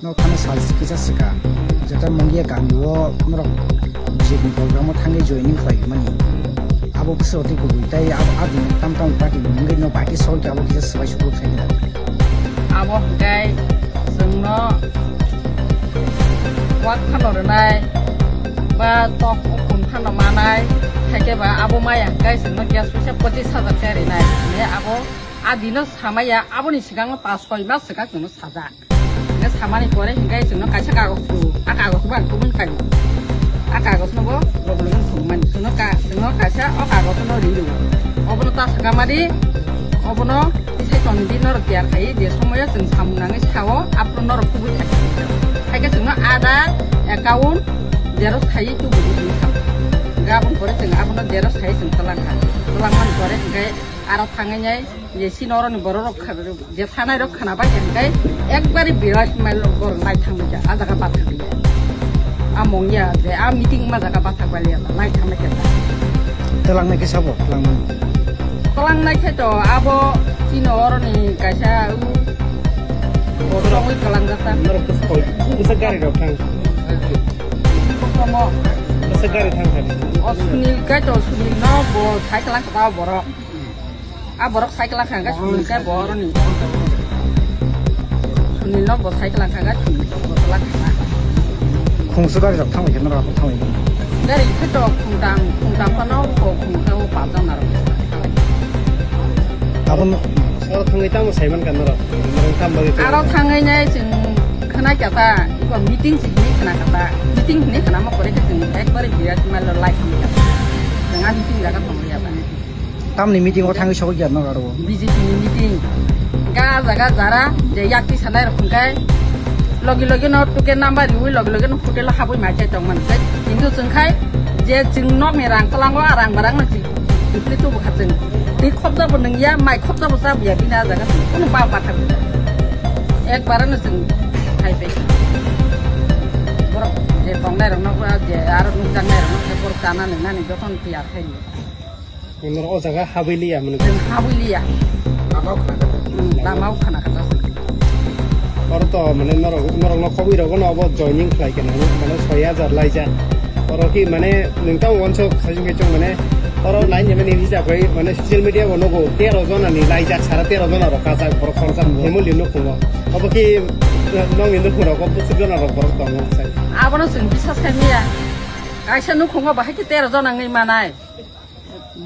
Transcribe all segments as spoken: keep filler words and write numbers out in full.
No khana sal kisa swka. Jeta Mungia kami o norok B J P program o thangwi joining khlai mani. Abo bwswk tei kubui tei abo adini tam tam party ni mungwi no baki sol khe abo kisa swbai sukruk thai da. Abo hwnkhe chwngno wak phano rwnai ba tok ukhum phano manai, haikhe ba abo maya hwnkhe chwngno gas puisa pochis hajar khe rinai. Hwnwi abo adino samaya aboni swkangno pas soi mas swkang chwngno sajak. Hingke samani pore hingke chwngno kaisa kagoj rw, a kagoj bo ang kubun kainwi. A kagoj no bo loge loge thwngmani. Chwngno ka, chwngno kaisa o kagoj no ri rw. Obono ta saka madi, obono tisai toni di norok tiyar khai, je somoyo chwng samung nangwi sao, aphuru norok kubui khai. Haikhe chwngno Aadhaar, account, xerox khai tubudi chwng sao. Hingke aboni pore chwng abono xerox khai chwng twlang kha. Twlang mani pore hingke aro thangwi nai, je chini oroni borok rok kha, je thanai rok khwnabai hwnkhe ekbari birat mal borok lai thangwi kha, a jaga bathakliya. A mongya je a meeting ma jaga bathak baliya, lai thangwi kha. Twlangnai khe sabo, twlangnai. Twlangnai khe to abo chini oroni kaisa u bo tongwi twlangjak ta. Norok bwswk, bwswk gari rok thang. Kosomo. Bwswk gari thang thang. O Sunil khe to, Sunil no bo cycle ang kha borok. A borok cycle ang kha, Sunil khe bo oroni. Sunil no bo cycle ang kha, Sunil bo cycle ang kha. Khungsu gari rok thangwi khe norok thangwi. Gari khe to khungtam, khungtam phano kho khungsa o pajan narok. Abon oro thangwi tamo saiman kha norok. Norok tham bagwi. Aro thangwi nai chwng khna kha ta, ibo meeting se hini khna kha ta. Meeting hini khna ma pore khe chwng ekbare birat mal lai tham kha. Chwng a meeting jaga thangwi ya ba. Tamni meeting o thangwi sogwi ya no aro. B J P ni meeting. Ga jaga jara je yakti sanai rok hwnkhe logi logi no ticket number riwi logi logi no hotel o habwi mai chai tong man. Hindu chwng khai je chwng nok ni rang tlango a rang barang no chwng twi tubu kha chwng. Twi khobja bo nung ya, mai khobja bo cha ya bini a jaga chwng kunu ba ba thang. Ek bara no chwng khai pai. Borok je tong nai rok no je aro nung jang nai rok no borok chana nung nani jotono tiyar khai. Norok o jaga habwi liya mwnwi. Chwng habwi liya. Lama o khna kha. Hmm, lama o khna kha ta. Oro to mane norok, norok no khobwi rogo no obo joining khlai khe nang mane soi hajar laijak. Oro ki mane nwng tamo uansuk khajing khe chwng mane oro line ni mane hisab bai mane social media bo nogo tero jona ni laijak sara tero jona rok kajak borok khoroksa family nukhungo. Obo ki nokni nukhung rogo bwswk jona rok borok tongo sai. Abono chwng bisas khai maya. Kaisa nukhungo bahai khe tero jona wngwi manai.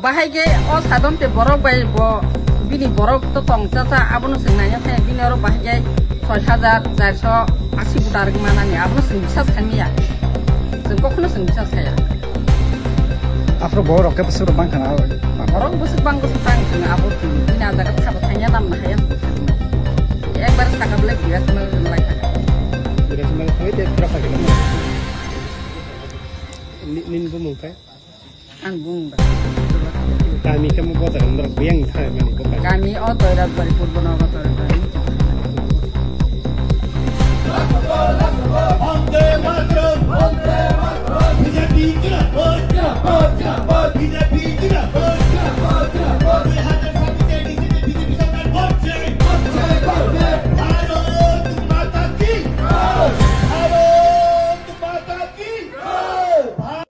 Bahai khe o sadon te borok bai bo bini borok to tong cha cha abono chwng naina thai bini oro bahai khe soi hajar charso asi buta rwgwi manani abono chwng bisas khai maya. Chwng kokhono chwng bisas khaya. Aphuru borok khe bwswk rok bang khana aro. Borok bwswk bang bwswk tang chwng abo chwng bini a jaga thabo thangya namna haya. Ekbar saka belai biras mal lai thaka. Biras mal thangwi te phira phakhe. Ni, nini bumung khe? Ang bung ba. Kami kamu kota kan berapa yang thai mani kota? Kami o Toirat Bari, Purbo Nagar Toirat Bari. Vande Mataram, Vande Mataram, B J P zindabad, zindabad, zindabad, B J P